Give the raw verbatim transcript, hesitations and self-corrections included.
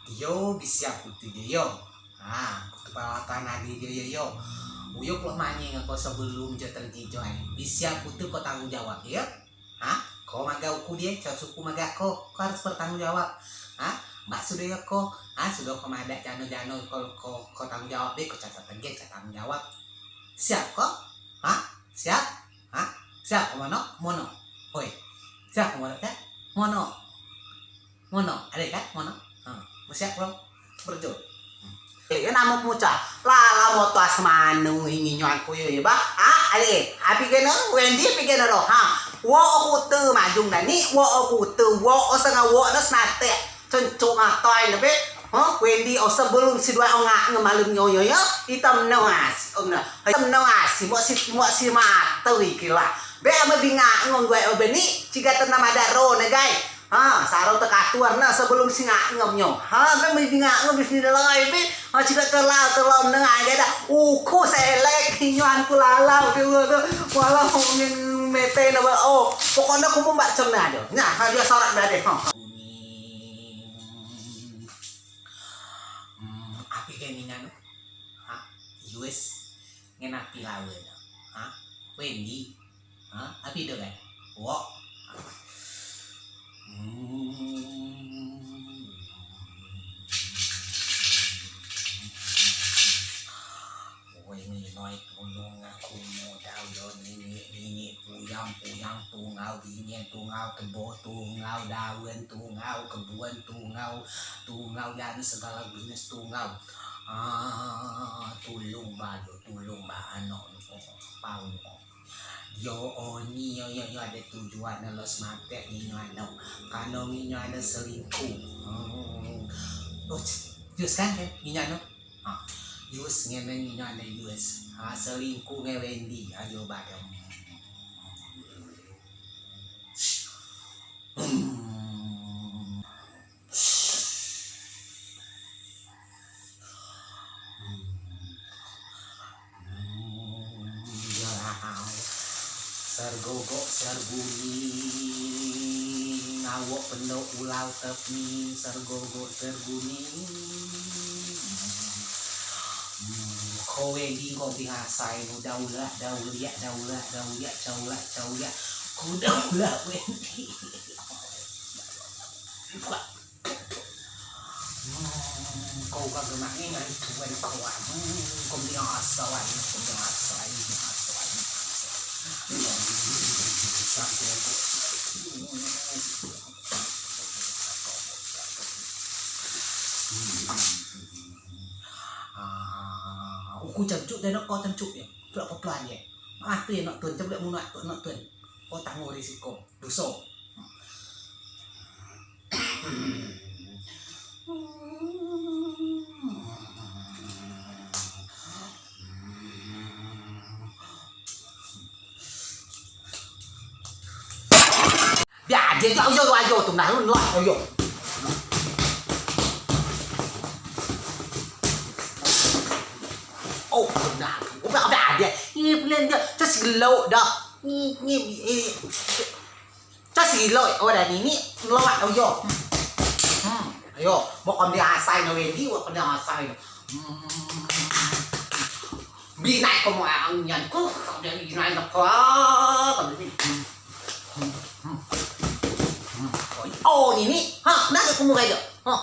Yo, bi siap kute dio yo. Ha, kute peralatan ade dio yo yo. Uyo kulo manying ko sebelum jo terjijai. Bi siap kute ko tanggung jawab yo. Ha, ko magea uku dio, coa uku magea ko, ko harus bertanggung jawab. Ha, mbak sudo yo ko. Ha, sudo ko madeak jano-jano ko, ko, ko tanggung jawab be, ko catat tege, catat tanggung jawab. Siap ko? Ha? Siap? Ha? Siap ko mono? Mono. Oi. Siap ko mono kan? Mono. Mono. Ade kan? Mono. Ha. Siap belum? Berjo. Eh, namo muca. Lala moto asmanu ingi nyuan kuyo ya ba. Ha? Ade. Api kena? Wendy api kena do. Ha. Wo kute majung dani. Wo kute. Wo osanga wo nas nate. Cencuk matai ne be. Ha, Wendy, o sebelum si duai o ngak nge malem nyoyo yo, ita meneng asi, o meneng. Ita meneng asi, mok si, mok si matei kila. Be amen bi ngak ngom duai o beni, cigai te nam ade ro ne gai. Ha, saro te katur ne sebelum si ngak ngom nyo. Ha, be amen bi ngak ngom bisnilai be. Ha, cigai te lau, te lau meneng ai gai da. Uku selek, nyuan ku lalau, de, de. Walau ngin mete ne ba. O, pokok ne ku pun bak cem ne ade. Nah, ha, dio sarat be ade. Ha. Hmm, api gen ngenyan nu? Ha? Yus, ngen api lawen. Ha? Wendy. Ha? Api do kan? Wok. Hmm. Woi, ni noi tulung aku modal yo, ni, ni, ni, ni, puyang, puyang, tungau, bingin, tungau, kebo, tungau, dawen, tungau, kebun, tungau, tungau, jadi segala jenis tungau. Ah, tulung ba yo, tulung ba, ano, pau. Yo, oni, yo, yo, yo, ade tujuan lo sematek nginyo ano. Kano nginyo ano selingkuh. Hmm. Oh, Yus kan, kan? Nginyo ano. Ha, Yus ngen nginyo ano Yus. Ha, selingkuh ngen Wendy. Ha, yo, badem. Hmm. Sergogok serguning, awok pendok ulau tepning, sergogok serguning. Ko Wendy ko tingasai nu, daulak, dauliak, daulak, dauliak, caulak, caulak. Ko daulak Wendy. Kau kagak nak ingat tuan kau, ah. Hmm, kau punya asal, ah, kau punya asal, ah, asal, ah, asal. Ah, uku cemcuk deh, nak kau cemcuk ya. Pulak kau pelan ya. Mati nak tuan, cemcuk muna nak tuan. Kau tanggung risiko. Duso. Biar aja, ayo, ayo, ayo, tuh, nah, lu, lah, ayo. Oh, nah, udah, udah, ada. Ini pilihan dia, terus gelo dah. Ini, ini, ini. Cak si Loi, oh, dan ini, lawak, oh, yo. Hmm, ayo, mau kau dia asai, no, Wendy, mau kau dia asai, no. Hmm. Binai kau mau angian, ku, kau dia binai, no, kau, kau dia, hmm. Hmm, hmm. Hmm. Oh, ini, ha, nak aku mau kayak, ha.